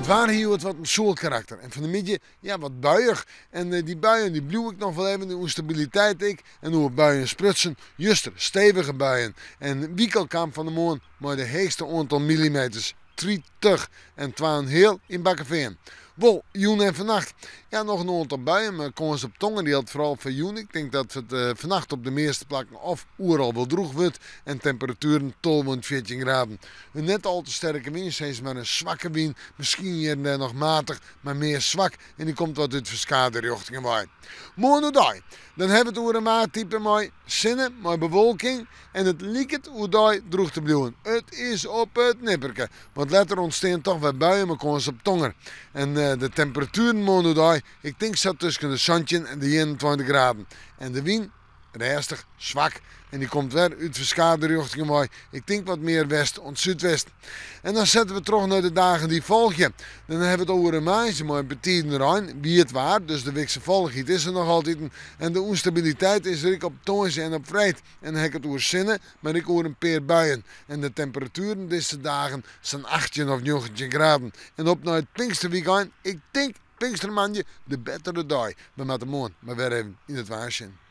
It waar hie hjoed wat in soel karakter en fan 'e middei ja wat buiïch. En dy buien dy bliuwe ek noch wol even, de ûnstabiliteit ek. En oer buien sprutsen, juster stevige buien. En Wikel kaam fan 'e moarn mei de heechste oantal millimeters, 30 en twa en heal yn Bakkefean. Wol, jûn en fannacht, ja noch in oantal buien, mar kâns op tonger jildt foaral foar jûn. Ik tink dat it fannacht op de measte plakken of oeral wol drûch wurdt en temperatueren 12 oant 14 graden. In net al te sterke wyn, sis mar in swakke wyn, miskien hjir en dêr noch matich, mar meast swak en dy komt wat út ferskate rjochtingen wei. Moarn oerdei, dan hawwe we it oer in waartype mei sinne, mei bewolking en it liket oerdei drûch te bliuwen. It is op it nipperke, want letter ûntstean toch wer buien mei kâns op tonger. En de temperatueren moarn oerdei, ik tink sa tusken de 17 en de 21 graden. En de wyn? Rêstich, swak en dy komt wer út ferskate rjochtingen wei. Ik tink wat mear west oant súdwest. En dan sette we troch nei de dagen dy't folgje. Dan hawwe we it oer in woansdei mei betiden rein, wiet waar, dus de wikselfallichheid is der noch altiten. En de ûnstabiliteit is der ek op tongersdei en op freed. En dan ha ik it oer sinne, mar ek oer in pear buien. En de temperatueren dizze dagen sa'n 18 of 19 graden. En op nei it Pinksterwykein, ik tink Pinkstermoandei, de bettere dei. We moatte moarn mar wer even yn it waar sjen.